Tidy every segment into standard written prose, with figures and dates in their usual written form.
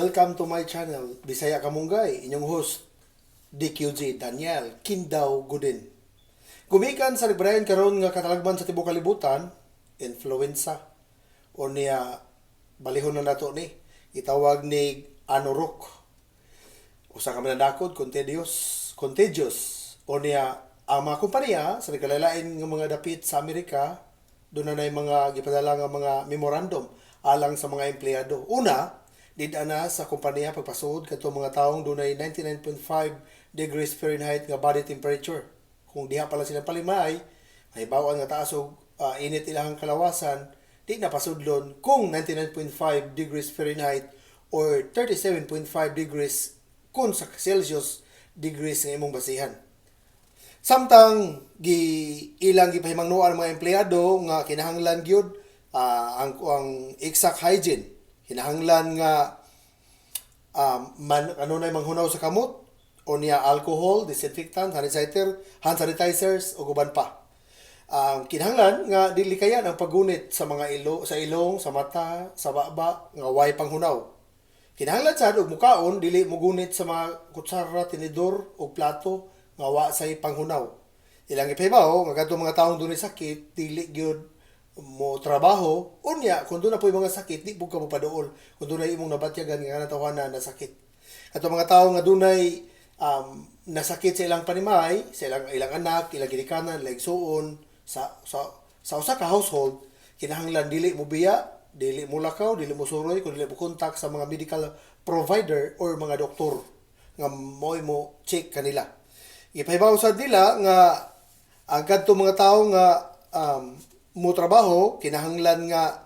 Welcome to my channel, Bisaya Kamunggay, inyong host, DQG Daniel Kindaw Gudin. Gumikan sa nagpadayon karon nga katalagman sa tibuok kalibutan, influenza. O niya, balihon na nato ni, itawag ni Anorok. Usa ka mananakod, contagious, contagious. O niya, ang mga kompanya sa nagkalalain nga mga dapit sa Amerika, doon na mga gipadala nga mga memorandum alang sa mga empleyado. Una, did na sa kompanya pagpasuod kadto mga taong dunay 99.5 degrees Fahrenheit nga body temperature. Kung diha pala sila palimay, may bawaan nga taas og init ilahang kalawasan, di na pasudlon kung 99.5 degrees Fahrenheit or 37.5 degrees kung sa Celsius degrees nga imong basihan. Samtang gi ilang gipahimangnoan ang mga empleyado nga kinahanglan gyud ang exact hygiene, kinahanglan nga man ano na manghunaw sa kamot o niya alcohol, disinfectant, hand sanitizer, hand sanitizers ug uban pa. Kinahanglan nga dili kayan ang paggunit sa mga ilo, sa ilong, sa mata, sa baba nga way panghunaw. Kinahanglan sad og mukaon dili mogunit sa mga kutsara, tinidor ug plato nga wa say panghunaw. Ilang ipahibaw nga kadtong mga taong dunay sakit dili gyud mo trabaho. Unya kung doon na po'y mga sakit, di pud ka mo paduol kung dunay imong nabatyagan nga kanang tawhana na sakit. Katong mga tawo nga dunay nasakit sa ilang panimay, sa ilang ilang anak, ilang ginikanan, ilang igsuon sa usa ka household, kinahanglan dili mo biya, dili mo lakaw, dili mo suroy kung dili mo kontak sa mga medical provider or mga doktor nga mo'y mo check kanila. Ipahibaw sad nila nga ang kadtong mga tawo nga mo trabaho kinahanglan nga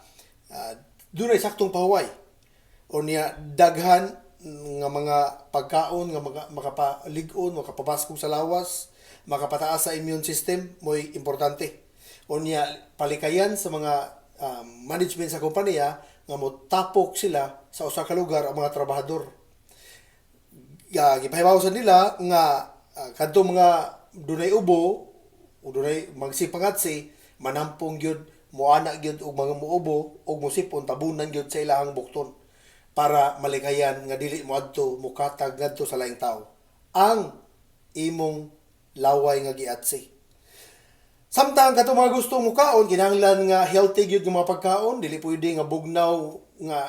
dunay saktong pahuway o niya daghan nga mga pagkaon nga makapalig-on, makapabaskog sa lawas, makapataas sa immune system mo'y importante. O niya palikayan sa mga management sa kompanya nga mo tapok sila sa usa ka lugar ang mga trabahador. Gipahibaw sa nila nga kadtong mga dunay ubo o dunay magsipangatsi, manampong gyud, moana gyud og mga muubo og mosipon, tabunan gyud sa ilahang bukton para malikayan nga dili moadto mokatag ngadto sa laing tawo ang imong laway nga giatsi. Samtang katong mga gusto mukaon, kinahanglan nga healthy gyud nga mga pagkaon, dili pwede nga bugnaw nga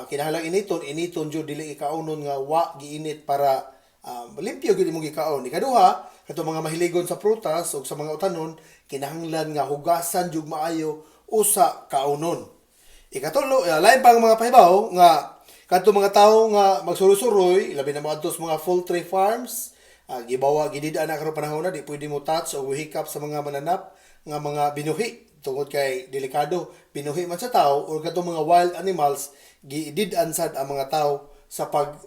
kinahanglan initon, initon jud, dili ikaonon nga wa giinit para limpyo gyud imong gikaon. Ikaduha, katong mga mahiligon sa prutas ug sa mga utanon, kinahanglan nga hugasan jud maayo usa kaunon. Ikatulo, lain pang mga pahibaw nga kadtong mga tawo nga magsuroy-suroy, labi na moadto sa mga poultry farms, gibawa gidid na karon panahon na di pwede mo touch o hikap sa mga mananap nga mga binuhi tungod kay delikado, binuhi man sa tao or kadtong mga wild animals, gidid-an sad ang mga tao sa pag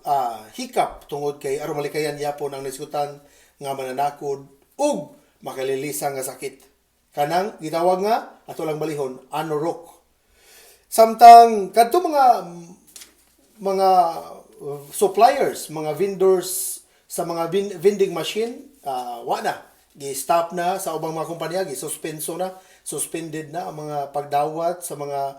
hikap tungod kay aron malikayan yapon ang nisgutan nga mananakod ug makalilisa nga sakit. Kanang gitawag nga ato lang balihon, anorok. Samtang kadto mga suppliers, mga vendors sa mga vending machine, wa na. Gi-stop na sa ubang mga kumpanya, gi-suspenso na, suspended na ang mga pagdawat sa mga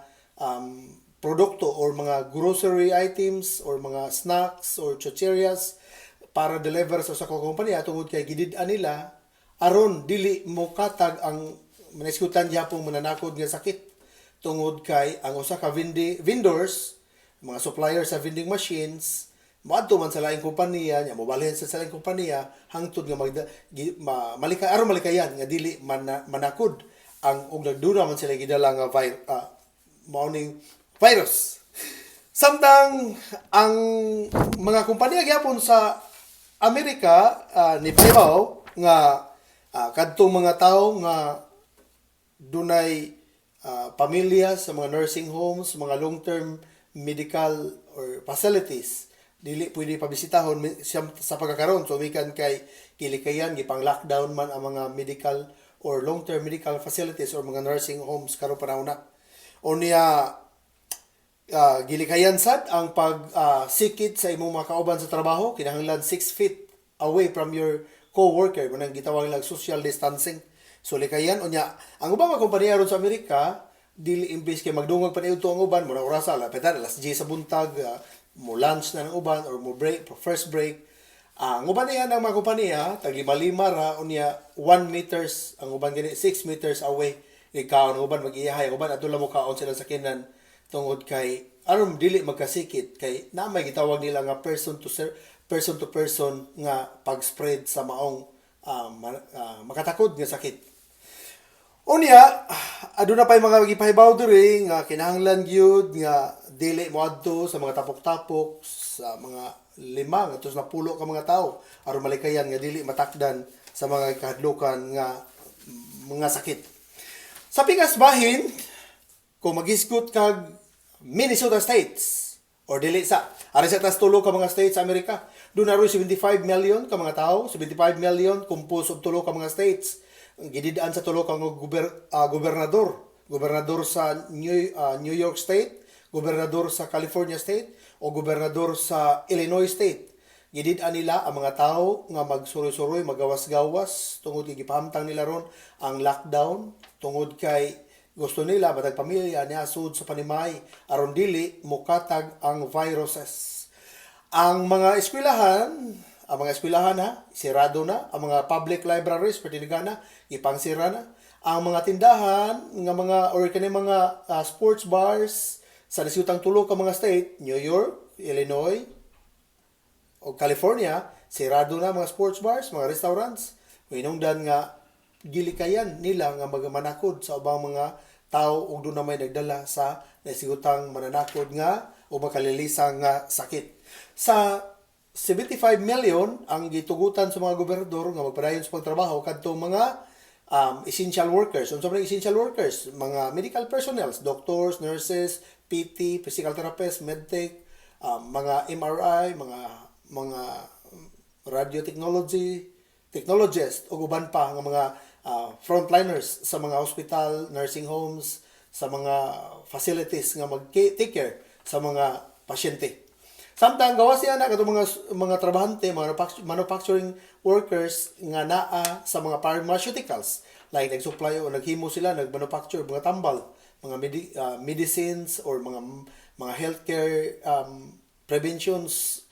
produkto or mga grocery items or mga snacks or chicherias para deliver sa usa ka kumpanya tungod kay gidid-an nila aron dili mo katag ang maniskutan gyapon mananakod nga sakit tungod kay ang usa ka vendors, mga suppliers sa vending machines, moadto man sa laing kompanya nya mobalhin sa laing kompanya hangtod nga magda, gi, ma, malika aron malikayan nga dili man, manakod ang og nagdura man sila gidala nga mao ning virus. Samtang ang mga kompanya gyapon sa Amerika ni pahibaw nga kadtong mga tawo nga dunay pamilya sa mga nursing homes, mga long-term medical or facilities, dili pwede pabisitahon sa pagkakaron. So mikan kay kilikayan gipang lockdown man ang mga medical or long-term medical facilities or mga nursing homes karon panahon na. O niya gilikayan sad ang pag sikit sa imong mga kauban sa trabaho, kinahanglan 6 feet away from your co-worker, mo nang gitawag lang social distancing. So likayan. Unya ang ubang mga kompanya ron sa Amerika, dili imbes kay magdungag pa niudto ang uban, mura orasa lapitan alas 10 sa buntag. Mo lunch na ng uban or mo break, first break. Ang uban niya ng mga kompanya, tag lima-lima ra, unya 1 meters, ang uban gani 6 meters away. Ikaw ang uban mag-iyahay, ang uban adto lang mo kaon sila sa kinan tungod kay aron dili magkasikit kay na may gitawag nila nga person to person nga pag-spread sa maong makatakod nga sakit. Unya, aduna pay mga gipahibaw diri nga kinahanglan gyud nga dili moadto sa mga tapok-tapok sa mga 5 ngadto sa 10 ka mga tawo aron malikayan nga dili matakdan sa mga kahadlukan nga mga sakit. Sa pikas bahin, kung maghisgot kag Minnesota States or dili sa ari sa tas tulo ka mga states sa Amerika, duna roy 75 million ka mga tawo, 75 million composed og tulo ka mga states. Gidid-an sa tulo ka mga gobernador, gobernador sa New York State, gobernador sa California State o gobernador sa Illinois State. Gidid-an nila ang mga tao nga magsuroy-suroy, magawas-gawas tungod kay gipahamtang nila ron ang lockdown tungod kay gusto nila matag pamilya niasud sa panimay aron dili mokatag ang viruses. Ang mga eskwelahan ha, sirado na, ang mga public libraries pertinigana na, ipangsira na. Ang mga tindahan nga mga or kani mga sports bars sa nasutang tulo ka mga state, New York, Illinois, o California, sirado na mga sports bars, mga restaurants. Hinungdan nga gilikayan nila nga magmanakod sa ubang mga tao ug duna may nagdala sa nasigutang mananakod nga o makalilisang nga sakit. Sa 75 million ang gitugutan sa mga gobernador nga magpadayon sa pagtrabaho kadtong mga essential workers. Unsa man ang essential workers? Mga medical personnel, doctors, nurses, PT, physical therapist, medtech, mga MRI, mga radio technology, technologist ug uban pa nga mga frontliners sa mga hospital, nursing homes, sa mga facilities nga mag-take care sa mga pasyente. Samtang gawas siya na katong mga trabahante, mga manufacturing workers nga naa sa mga pharmaceuticals, like nag-supply o naghimo sila, nag-manufacture mga tambal, mga medicines or mga healthcare preventions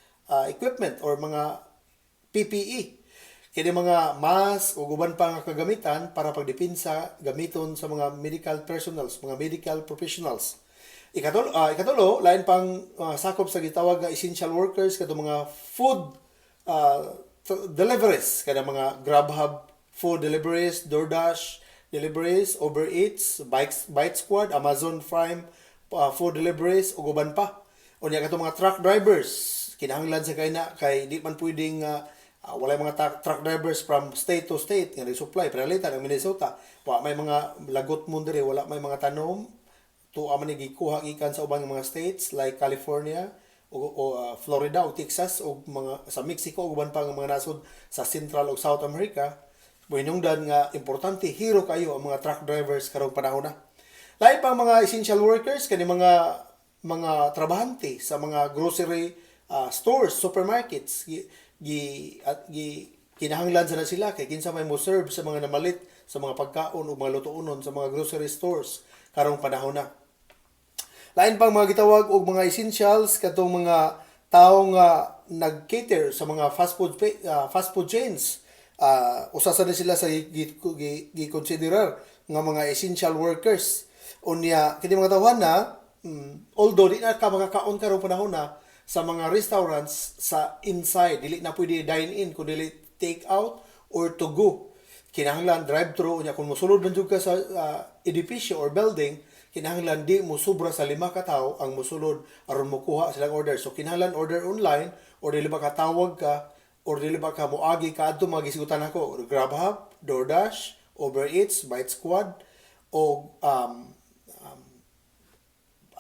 equipment or mga PPE. Kini mga mask o uban pa nga kagamitan para pagdepensa gamiton sa mga medical personals, mga medical professionals. Ikatulo, lain pang sakop sa gitawag nga essential workers kadtong mga food deliveries, kada mga Grubhub food deliveries, DoorDash deliveries, Uber Eats, Bikes, Bite Squad, Amazon Prime food deliveries ug uban pa. Unya katong mga truck drivers, kinahanglan sa kay na kay di man pwedeng walay mga truck drivers from state to state nga nag-supply. Pananglitan ang Minnesota, wa may mga lagot mo diri, wala may mga tanom, tuwa man ni gikuha gikan sa ubang mga states like California o Florida o Texas o mga sa Mexico ug uban pa nga mga nasod sa Central o South America. Mohinungdan nga importante hero kayo ang mga truck drivers karong panahon na. Lain pa ang mga essential workers, kani mga trabahante sa mga grocery stores, supermarkets, gi, gi, at, gi kinahanglan sa na sila kay kinsa may mo serve sa mga namalit sa mga pagkaon o mga lutuonon sa mga grocery stores karong panahon na. Lain pang mga gitawag og mga essentials kadtong mga tawo nga nag-cater sa mga fast food chains. Usa sa ni sila sa gi-considerar nga mga essential workers. Unya kini mga tawhan na although di na ka makakaon karong panahon na sa mga restaurants sa inside, dili na pwede dine in kun dili take out or to go, kinahanglan drive-thru. Unya kung mosulod man jud ka sa edipisyo or building, kinahanglan di mo sobra sa lima ka tawo ang mosulod aron mokuha silang order. So kinahanglan order online or dili ba ka tawag ka or dili ba ka moagi ka adto mga gisgutan nako, Grubhub, DoorDash, Uber Eats, Bite Squad o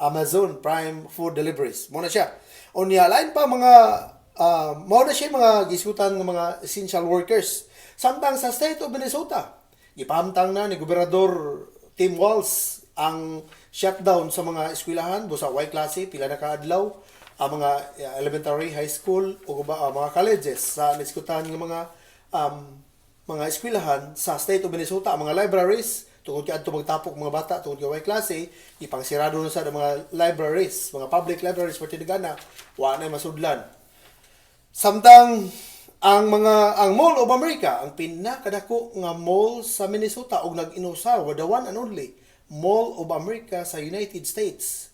Amazon Prime Food Deliveries. Mao na siya. Unya lain pa mga mao na siya mga gisgutan ng mga essential workers. Samtang sa state of Minnesota, gipahamtang na ni Gobernador Tim Walz ang shutdown sa mga eskwelahan, busa way klase pila na kaadlaw ang mga elementary, high school ug mga colleges sa nisgutan ng mga eskwelahan sa state of Minnesota, ang mga libraries. Tungod kay adto magtapok mga bata tungod kay way klase, ipangsirado na sa mga libraries, mga public libraries perti gana, wa na masudlan. Samtang ang Mall of America, ang pinakadako nga mall sa Minnesota og nag-inusar, the one and only Mall of America sa United States,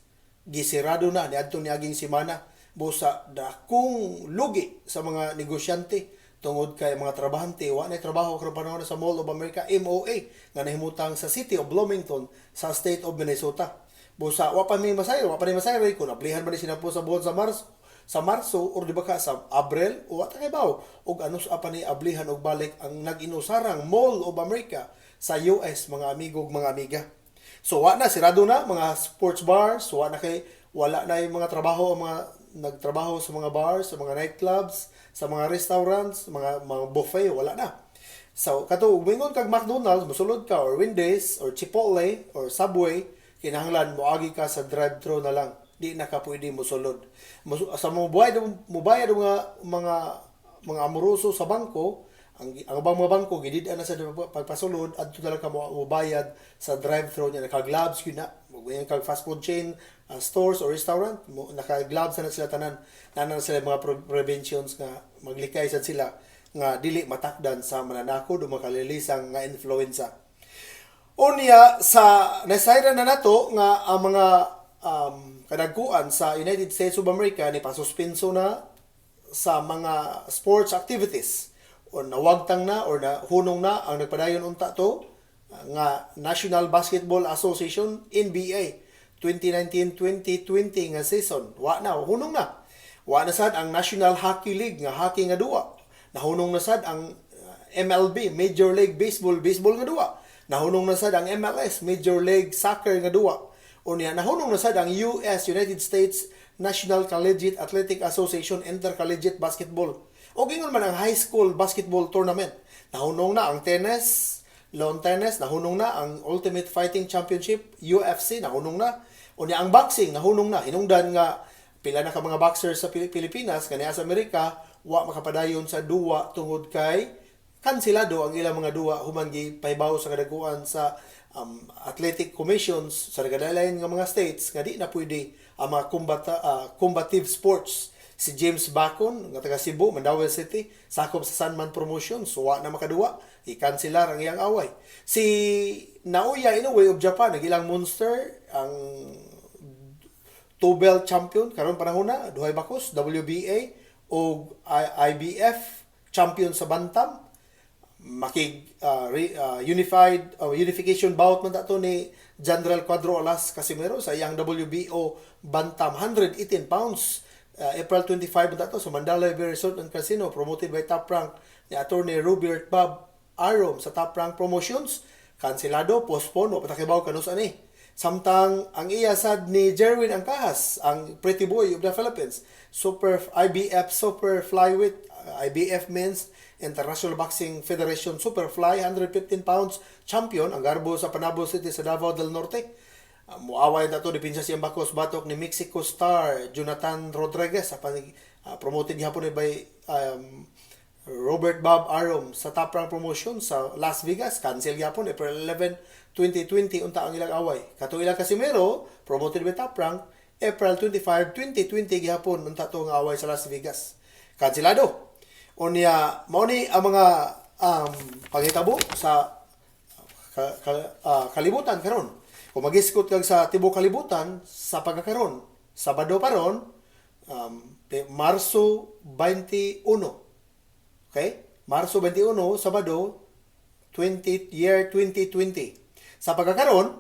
gisirado na niadto niaging semana busa dakong lugi sa mga negosyante tungod kay mga trabahante wa na trabaho karon panahon sa Mall of America, MOA, nga nahimutang sa City of Bloomington sa State of Minnesota. Busa wa pa mi masayro, wa pa ni masayro kung ablihan ba ni sila po sa buwan sa Marso or di ba ka sa Abril o wa ta kay baw og ano sa pa ni ablihan og balik ang nag-inusarang Mall of America sa US, mga amigo ug mga amiga. So wa na, sirado na mga sports bars, wa na kay wala na yung mga trabaho ang mga nagtrabaho sa mga bars, sa mga nightclubs, sa mga restaurants, mga buffet, wala na. So kato moingon kag McDonald's, mosulod ka, or Wendy's or Chipotle or Subway, kinahanglan moagi ka sa drive-thru na lang. Di na ka pwede mosulod. Sa mo buhay mobayad mga amoroso sa bangko, ang ubang mga bangko gidid na sa pagpasulod, adto na lang ka mobayad sa drive-thru niya, naka-gloves gyud na. Moingon kag fast food chain stores or restaurant, mo, naka-gloves na sila tanan. Naa na sila mga preventions nga maglikay sad sila nga dili matakdan sa mananakod o makalilisang nga influenza. Unya sa nasayran na nato nga ang mga kadagkuan sa United States of America ni pasuspenso na sa mga sports activities o nawagtang na or na hunong na ang nagpadayon unta to nga National Basketball Association, NBA, 2019-2020 nga season. Wa na, hunong na. Wa na sad ang National Hockey League nga hockey nga duwa. Nahunong na sad ang MLB, Major League Baseball, baseball nga duwa. Nahunong na sad ang MLS, Major League Soccer nga duwa. Unya nahunong na sad ang US, United States National Collegiate Athletic Association Intercollegiate Basketball. O ingon man ang high school basketball tournament. Nahunong na ang tennis, lawn tennis, nahunong na ang Ultimate Fighting Championship, UFC, nahunong na. Unya ang boxing, nahunong na. Hinungdan nga pila na ka mga boxers sa Pilipinas kaniya sa Amerika wa makapadayon sa duwa tungod kay kansilado ang ilang mga duwa human gipahibaw sa kadaguan sa athletic commissions sa nagkalain nga mga states nga di na pwede ang mga combative sports. Si James Bacon nga taga Cebu, Mandaue City, sakop sa Sanman Promotions, wa na makaduwa, i-cancelar ang iyang away. Si Naoya Inoue of Japan, ang ilang monster, ang two belt champion karon panahon na, duhay bakos, WBA o IBF champion sa bantam, makig unified unification bout man to ni General Cuadro Alas Casimero sa iyang WBO bantam 118 pounds, April 25 man to sa Mandalay Bay Resort and Casino, promoted by Top Rank ni Attorney Robert Bob Arum sa Top Rank Promotions. Kanselado, postpone, wa pa ta kibaw kanus ani. Samtang ang iya sad ni Jerwin Ancajas, ang pretty boy of the Philippines, super IBF super flyweight, IBF men's International Boxing Federation super fly 115 pounds champion, ang garbo sa Panabo City sa Davao del Norte. Muaway na to depensa siyang bakos batok ni Mexico star Jonathan Rodriguez sa promoted gihapon ni by Robert Bob Arum sa Top Rank Promotion sa Las Vegas. Cancel gyapon, April 11, 2020 unta ang ilang away. Katong ilang Casimero, promoted by Top Rank, April 25, 2020 gihapon unta to nga away sa Las Vegas. Kanselado. Unya mao ni ang mga panghitabo sa kalibutan karon. Kung magisgot kag sa tibuok kalibutan sa pagkakaron, Sabado pa ron, Marso 21. Okay? Marso 21, Sabado, 20, year 2020. Sa pagkakaron,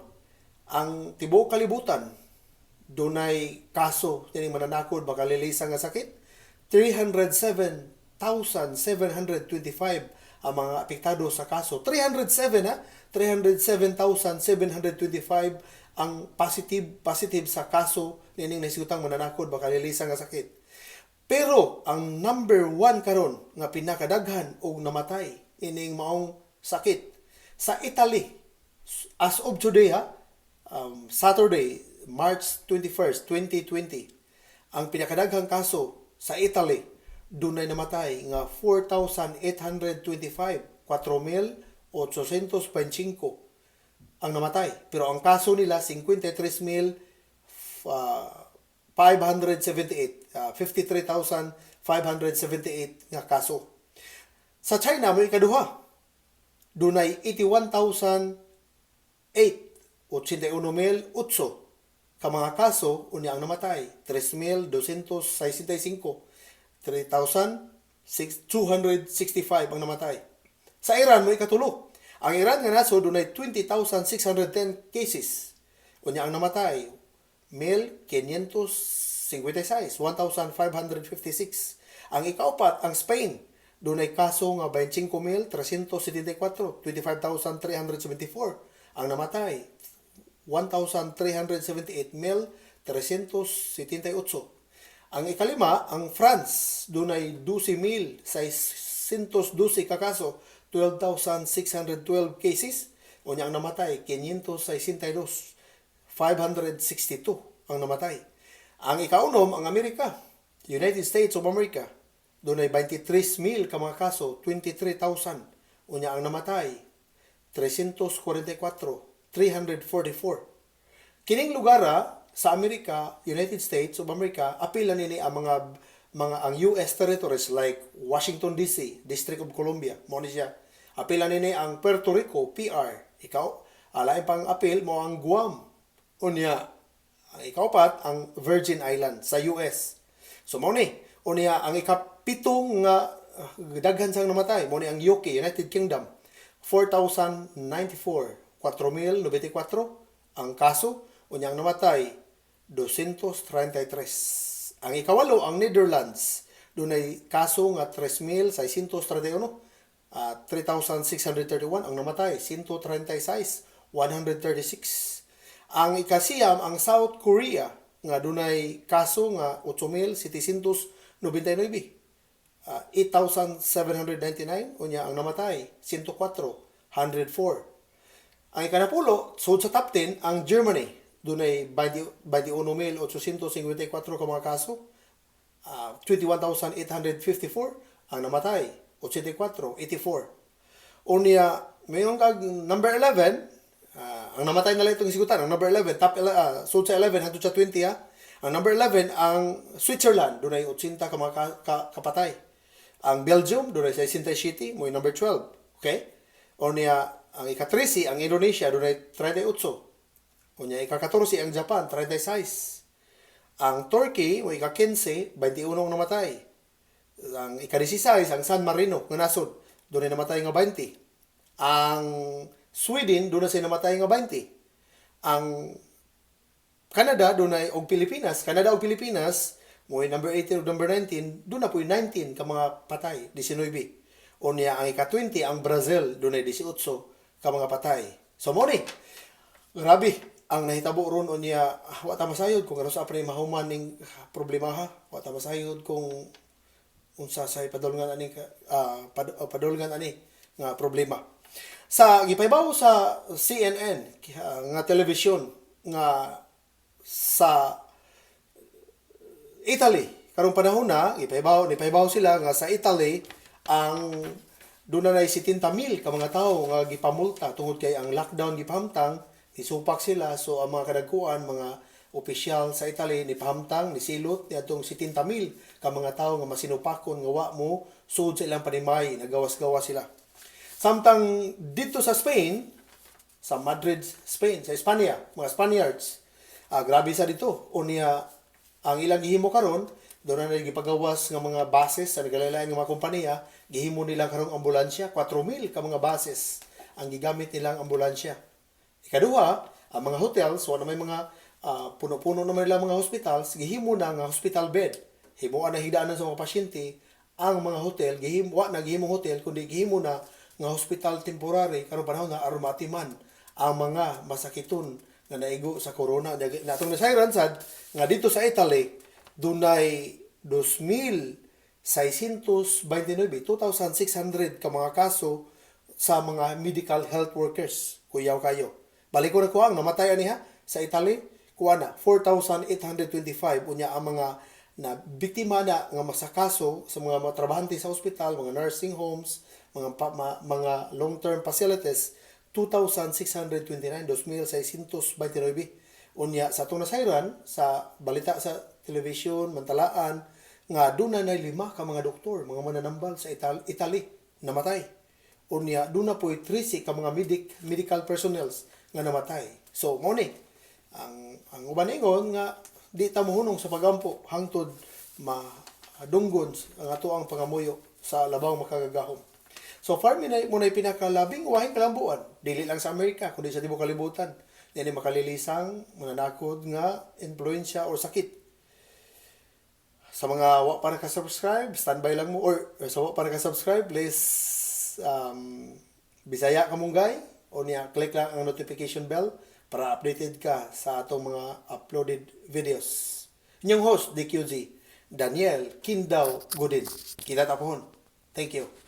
ang tibuok kalibutan dunay kaso kining mananakod makalilisa nga sakit. 307,725 ang mga apektado sa kaso. 307 ha, 307,725 ang positive positive sa kaso nining nahisgutang mananakod makalilisa nga sakit. Pero ang number one karon nga pinakadaghan og namatay ining maong sakit sa Italy as of today ha, Saturday, March 21st, 2020, ang pinakadaghang kaso sa Italy, dunay namatay nga 4,825, 4,825. ang namatay. Pero ang kaso nila 53,578, 53,578 nga kaso. Sa China mo ikaduha. Dunay 81,008, 81,008 ka mga kaso, unya ang namatay 3,265, 3,265 ang namatay. Sa Iran mo ikatulo. Ang Iran nga nasod dunay 20,610 cases. Unya ang namatay 1,556, 1,556. Ang ikaupat, ang Spain, dunay kaso nga 25,374, 25,374. Ang namatay 1,378, 1,378. Ang ikalima, ang France, dunay 12,612 ka kaso, 12,612 cases. Unya ang namatay 562, 562 ang namatay. Ang ikaunom, ang Amerika, United States of America, dunay 23,000 ka mga kaso, 23,000. Unya ang namatay 344, 344. Kining lugar sa Amerika, United States of America, apil na nini ang mga ang US territories like Washington DC, District of Columbia, mo ni siya. Apil na nini ang Puerto Rico, PR. Ikaw, alain pang apil mo ang Guam. Unya, ang ikaupat ang Virgin Island sa US. So mo ni, unya ang ikapitong nga daghan sang namatay mo ni ang UK, United Kingdom. 4,094, 4,094 ang kaso, unya ang namatay 233. Ang ikawalo, ang Netherlands, dunay kaso nga 3,631, 3,631, ang namatay 136, 136. Ang ikasiyam, ang South Korea nga dunay kaso nga 8,799, 8,799, unya ang namatay 104, 104. Ang ikanapulo, sud sa top 10, ang Germany. Dunay 21,854 ka mga kaso, 21,854, ang namatay 84, 84. Unya, mayon kag number 11, ang namatay na lang itong isigutan, ang number 11, top sud sa 11 hangtod sa 20 ha. Ang number 11, ang Switzerland, dunay 80 ka mga kapatay. Ang Belgium, dunay 67, mo number 12. Okay? Unya, ang ika-13, ang Indonesia, dunay 38. Unya, ika-14, ang Japan, 36. Ang Turkey, mo ika-15, 21 ang namatay. Ang ika-16, ang San Marino, nga nasod, dunay namatay nga 20. Ang Sweden, dunay say namatay nga 20. Ang Canada, dunay og Pilipinas, Canada og Pilipinas, mo number 18 ug number 19, duna po'y 19 ka mga patay, 19. Unya ang ika-20, ang Brazil, dunay 18 ka mga patay. So mo ni, grabe ang nahitabo ron. Unya wa ta masayod kung ano sa pa mahuman ning problema ha. Wa ta masayod kung unsa sa padulngan ani padulngan ani nga problema. Sa gipahibaw sa CNN nga telebisyon nga sa Italy karong panahon na gipahibaw, nipahibaw sila nga sa Italy ang doon na 70,000 ka mga tawo nga gipamulta tungod kay ang lockdown gipahamtang, isupak sila. So ang mga kadagkuan mga opisyal sa Italy nipahamtang, nisilot niadtong 70,000 ka mga tawo nga masinupakon nga wa mo sud sa ilang panimay, nagawas-gawas sila. Samtang dito sa Spain, sa Madrid, Spain, sa Espanya, mga Spaniards, grabe sa dito. Unya ang ilang gihimo karon, doon na gipagawas nga mga buses sa nagalain nga mga kompanya, gihimo nila karong ambulansya, 4,000 ka mga buses ang gigamit nilang ambulansya. Ikaduha, ang mga hotels, wala may mga puno-puno naman nila mga hospitals, gihimo na nga hospital bed. Himuan na higdaanan sa mga pasyente ang mga hotel, gihimo wa na gihimo hotel kundi gihimo na nga hospital temporary karon panahon na aron maatiman ang mga masakiton nga naigo sa corona. Natong nasayran sad nga dito sa Italy dunay 2,629, 2,600 ka mga kaso sa mga medical health workers. Kuyaw kayo. Balik ko na ko ang namatay ani ha sa Italy, kuha na 4,825. Unya ang mga na biktima na nga masakaso sa mga trabahante sa ospital, mga nursing homes, mga long-term facilities, 2,629, 2,629. Unya sa atong nasayran sa balita sa television, mantalaan nga duna na lima ka mga doktor, mga mananambal sa Italy namatay. Unya duna po'y 13 ka mga medical personnels nga namatay. So mao ni ang uban ingon nga di ta mohunong sa pagampo hangtod madunggon ang ato ang pangamuyo sa Labaw Makagagahom. So far mao na pinakalabing wahing kalambuan, dili lang sa Amerika kundi sa tibuok kalibutan. Yan ay makalilisang mananakod nga influensya or sakit. Sa mga wa pa naka-subscribe, standby lang mo or sa wa pa naka-subscribe, please Bisaya kamunggay o niya click lang ang notification bell para updated ka sa atong mga uploaded videos. Inyong host, DQG, Daniel Kindaw Godin. Kita ta pohon. Thank you.